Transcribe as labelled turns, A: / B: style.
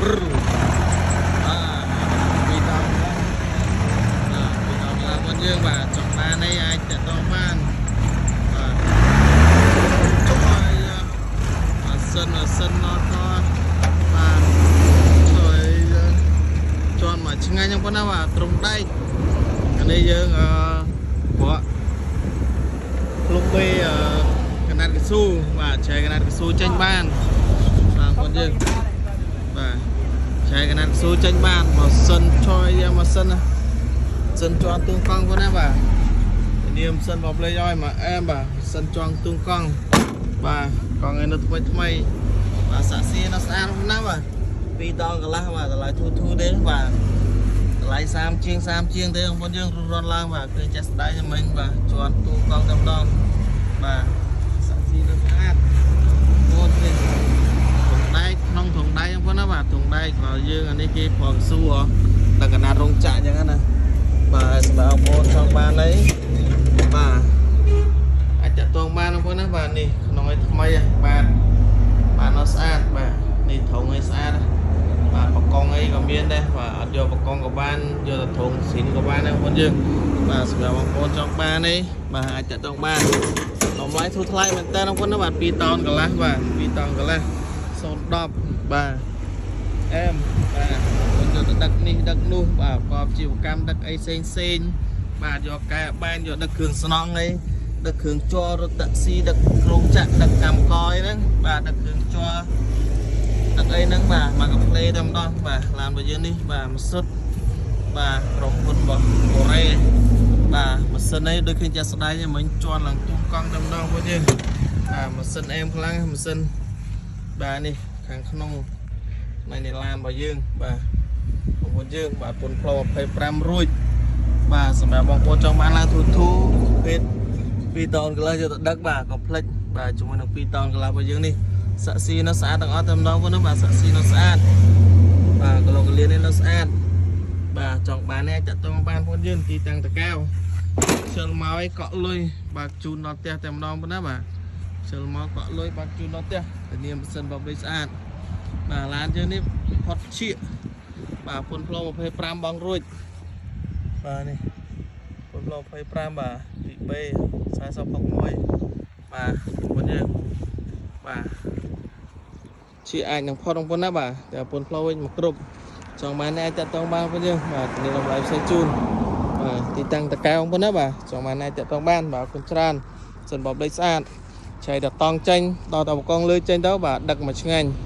A: បាទ2តោនកន្លះបាទ2តោនកន្លះបងយើងបាទចង់បានអីអាចតាក់ទងបានបាទចុះឲ្យម៉ាស៊ីនម៉ាស៊ីនណតបាទជួយជន់មកឆ្ងាញ់ហ្នឹងប៉ុណ្ណាបាទត្រង់ដែកអានេះយើងអឺព្រោះ លុបបេអឺកណាត់កស៊ូបាទឆែកណាត់កស៊ូចេញបានបាទបងយើងបាទឆែកណាត់កស៊ូចេញបានម៉ាស៊ីនឆយយកម៉ាស៊ីនណាម៉ាស៊ីនជាន់ទូងកង់ប៉ុណ្ណាបាទនាមម៉ាស៊ីនបបលេខឲ្យមកអែមបាទម៉ាស៊ីនជាន់ទូងកង់បាទកង់ឯនៅថ្មីថ្មីបាទសាក់ស៊ីនៅស្អាតណាស់បាទ2ដងកន្លះបាទតម្លៃធូរធូរទេបាទតម្លៃ30ជាង30ជាងទេបងប្អូនយើងរុះរាន់ឡើងបាទឃើញចាស់ស្ដាយមិញបាទជាន់ទូកង់តែម្ដង បាទសាក់ស៊ីនៅស្អាតបងនេះធុងដែកក្នុងធុងដែកហ្នឹងបងណាបាទធុងដែកបើយើងអានេះគេប្រងសួរដល់កណាត់រោងចក្រអញ្ចឹងណាបាទសម្រាប់បងប្អូនចង់បានអីបាទអាចតាក់ទងបានបងប្អូនណាបាទនេះក្នុងឲ្យថ្មីបាទបាទនៅស្អាតបាទនេះធុងឲ្យស្អាតបាទបកងអីក៏មានដែរបាទអត់យកបកងក៏បានយកតែធុងស៊ីនក៏បានដែរបងប្អូនយើងបាទសម្រាប់បងប្អូនចង់បានអីបាទអាចតាក់ទងបាន តម្លៃធូរថ្លៃមែនតើបងប្អូនណាបាទ2តោនកន្លះបាទ2តោនកន្លះ010បាទអែមបាទបងយកទៅដឹកនេះដឹកនោះបាទប្រកបជីវកម្មដឹកអីផ្សេងផ្សេងបាទយកកែបែនយកដឹកគ្រឿងស្នងអីដឹកគ្រឿងជ័ររត់តាក់ស៊ីដឹកគ្រោងចាក់ដឹកកម្មកអីហ្នឹងបាទដឹកគ្រឿងជ័រដឹកអីហ្នឹងបាទមកកាផ្លេតែម្ដងបាទឡានរបស់យើងនេះបាទម៉ាស៊ុតបាទក្រុមហ៊ុនរបស់កូរ៉េ បាទម៉ាស៊ីនអីដូចឃើញចាក់ស្ដែងហ្នឹងមិញជន់ឡើងទូកង់តែម្ដងពួកយើងបាទម៉ាស៊ីនអេមខ្លាំងម៉ាស៊ីនបាទនេះខាងក្នុងនៃឡានរបស់យើងបាទបងប្អូនយើងបាទពុនផ្លូវ25រួចបាទសម្រាប់បងប្អូនចង់បានឡានធូធូភេទ2តោនកន្លះយកទៅដឹកបាទកុំភ្លេចបាទជាមួយនឹង2តោនកន្លះរបស់យើងនេះសាក់ស៊ីនៅស្អាតទាំងអស់តែម្ដងបងណាបាទសាក់ស៊ីនៅស្អាតបាទគីឡូកលៀននេះនៅស្អាតបាទចង់បាននេះអាចតាក់ទងបានបងប្អូនយើងទីតាំងតកែវ ខ្ជិលមកឲ្យកក់លុយបាទជូនដល់ផ្ទះតែម្ដងប៉ុណ្ណាបាទខ្ជិលមកកក់លុយបាទជូនដល់ផ្ទះធានាម៉ាស៊ីនបបលេស្អាតបាទឡានយើងនេះផុតឈៀកបាទពុនផ្លូវ25បងរួចបាទនេះពុនផ្លូវ25បាទទី B 4061បាទពុនយើងបាទជាអាចនឹងផុតបងប្អូនណាបាទតែពុនផ្លូវវិញមកគ្រប់ចង់បានអាចតាក់ទងបានបងប្អូនយើងបាទធានាតម្លៃផ្សេងជូន បាទទីតាំងតកែវបងប្អូនណាបាទចង់បានអាចតាក់ទងបានបាទអរគុណច្រើនសិនបបលេខស្អាតឆៃតតង់ចេញដល់តបកងលើចេញទៅបាទដឹកមកឆ្ងាញ់។